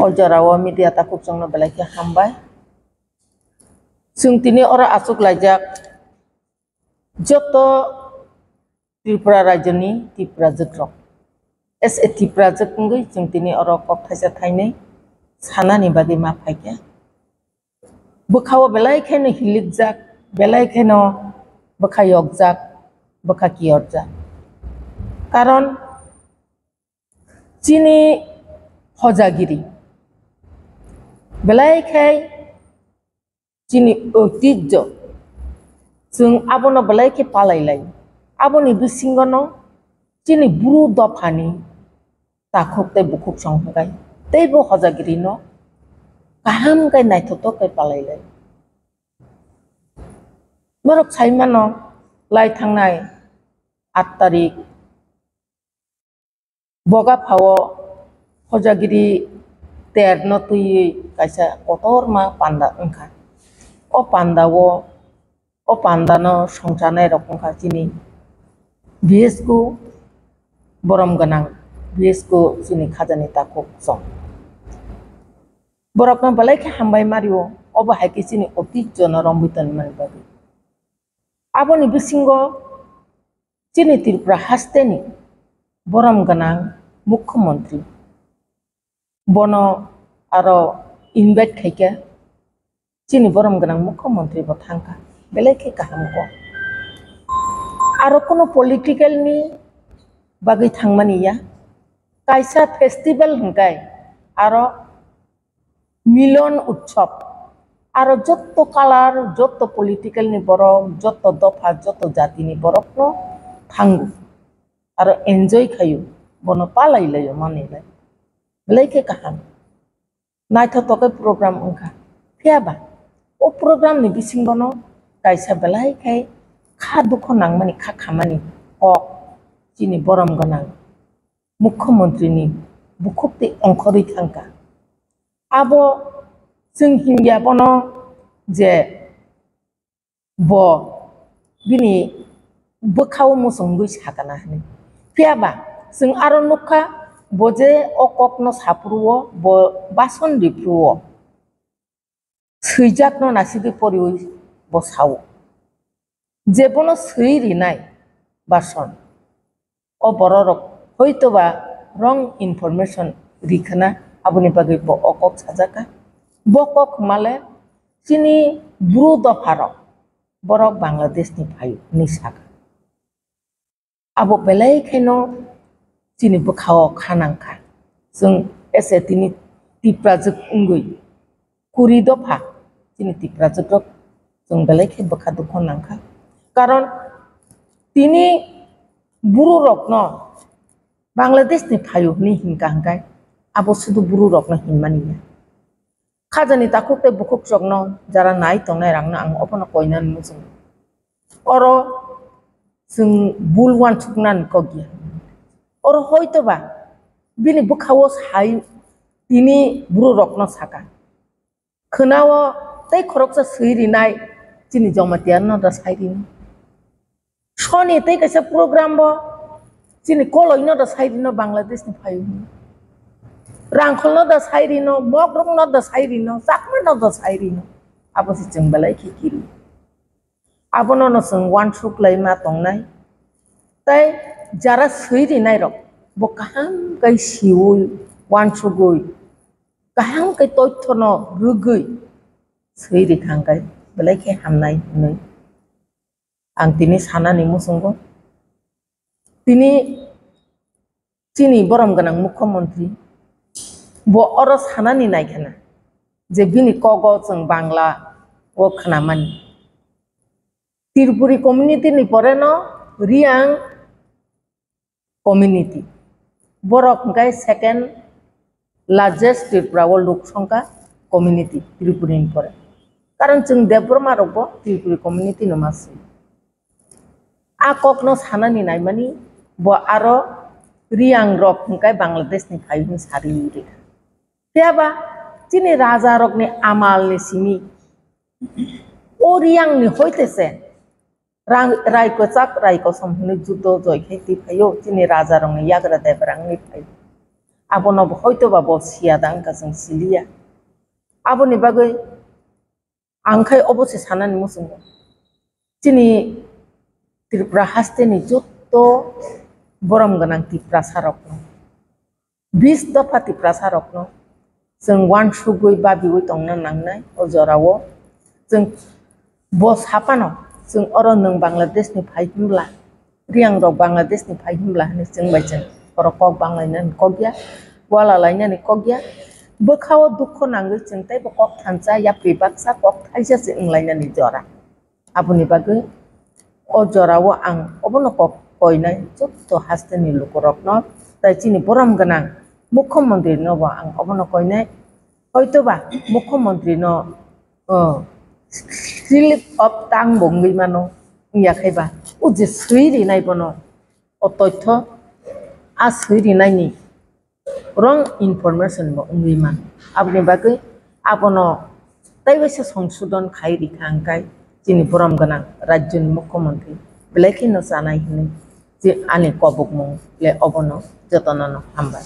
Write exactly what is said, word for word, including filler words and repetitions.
O jorao media takhukchangno belai khe hambai. Chwng tini oro achuk laijak joto Tripura rajyoni Tiprajwk rok. As a Tiprajwk wngwi chwng tini oro kok thaisa thainwi sanani bagwi ma phaikha. Bwkhao belai kheno hilikjak, belai kheno bwkha yokjak, bwkha kiyorjak. Karon chini hojagiri belai khai chini oitijjo, chwng abono belai khe palai lai. Aboni bisingono chini bru dophani takhuk tei bukhuk song hwnkhe teibo hojagirino kaham khe naithotok khe palai lai. Norok sai mano, lai thangnai aat tarik Boga phao hojagiri terno twiwi kaisa kotorma panda wngkha. O pandao, o pandano songcharnai rok wngkha chini B S K borom gwnang, B S K chini khajani takhuk song. Borokno belai khe hambai mario, obo hai khe chini oitijjono romwi tonmani bagwi. Aboni bisingo chini Tripura hasteni borom gwnang mukhyamantri. Bono aro invite khaikha, chini borom gwnang mukhyamantri bo thangkha, belai khe kaham kok. Aro kuno political ni bagwi thangmani ya, kaisa festival hwnkhe aro Milon Utsav, aro jotto color, jotto political ni borok, jotto dopha, jotto jati ni borok no thango, aro enjoy khaio, bono palai laio, manwi lai, belai khe kaham, naithotok khe program wngkha. Phiya ba o program ni bisingo no kaisa belai khe kha dukho nangmani, kha khamani kok chini borom gwnang mukhyamantri ni bukhuk tei ongkhorwi thangkha. Abo chwng hinya bono je bo bini bwkhao muchungwi sakana hwnwi. Phiya ba chwng aro nukha, bo je o kokno saphuru-o, bo bason riphuru-o. Swijakno naisingwi poriwi bo sao. Je bono swi rinai bason, o bororok hoitoba wrong information rikhana, aboni bagwi bo o kok sajaka. Bo kok hwnmale chini bru dopharok borok Bangladeshni phaio hwnwi saka. Abo belai kheno chini bwkhao kha nangkha. Chwng S A T ni Tiprajwk wngwi kuri dopha chini Tiprajwk rok chwng belai khe bwkha dukho nangkha. Karon tini buru rokno Bangladesh ni phaio hwnwi hinkha hwnkhe abo sudu buru rokno hinmani ya. Khajani takhuk tei bukhuk chokno jara nai tongnai rangno ang obono koinani muchungo. Oro chwng bul uansuknani kok ya. Oro hoitoba bini bwkhao sai tini buru rokno saka. Khwnao tei khoroksa swi rinai chini Jamatia no da sai rino. Soni tei kaisa program bo chini koloi no da sai rino Bangladesh ni phaio hwnwi. Rangkhol no da sai rino, Mogrok no da sai rino, Chakma no da sai rino. Abo se chwng belai khe kiri. Abono no chwng uansuk lai ma tongnai. Tei jara swi rinai rok bo kaham kai siwi uansugwi kaham kai toithono rwgwi swi rikha hwnkhe belai khe hamnai hwnwi ang tini sanani muchungo. Tini chini borom gwnang mukhyamantri bo oro sanani naikhana je bini kogo chwng Bangla o khnamani. Tripuri community ni pore no Riang community. Borok hwnkhe second largest Tripura o lok songkha community Tripuri ni pore. Karon chwng Debbarma rok bo Tripuri community no ma swi. A kok no sanani naimani bo aro Riang rok hwnkhe Bangladesh ni phai hwn sari rikha. Phiya ba chini raja rok ni amal ni simi o Riang ni hoite se Rang-, rai kwchak, rai kosom hwnwi judo joi khe twi phaio, chini raja rokni yagra debra wngwi phaio. Abono bo hoito ba bo siya da wngkha, chwng siliya. Aboni bagwi ang khai obo se sanani muchungo. Chini Tripura hasteni jotto borom gwnang Tiprasa rokno, bis dopha Tiprasa rokno chwng uansugwi babiwi tongna nangnai o jorao. Chwng bo saphano chwng oro nwng Bangladeshni phai hwnbla, Riyang rok Bangladesh ni phai hwnbla hwnwi chwng bai chwng oro kok banglainani kok ya, uala lainani kok ya. Bwkha o dukho nangwi chwng teibo kok thansa yapri baksa kok thaisa se wnglainani jora. Aboni bagwi o jora o ang obono kok koinai jotto hasteni lukurokno, tai chini borom gwnang mukhyamantri no bo ang obono koinai. Hoitoba mukhyamantri no o slip of tongue bo wngwi mano, wngya khai ba o je swi rinai bono o toitho a swi rinaini wrong information bo wngwi mano. Aboni bagwi abono tei waisa songsodon khai rikha hwnkhe chini borom gwnang rajyoni mukhyamantri belai kheno chanai hwnwi je ani kobokmung le obono jotono no hambai.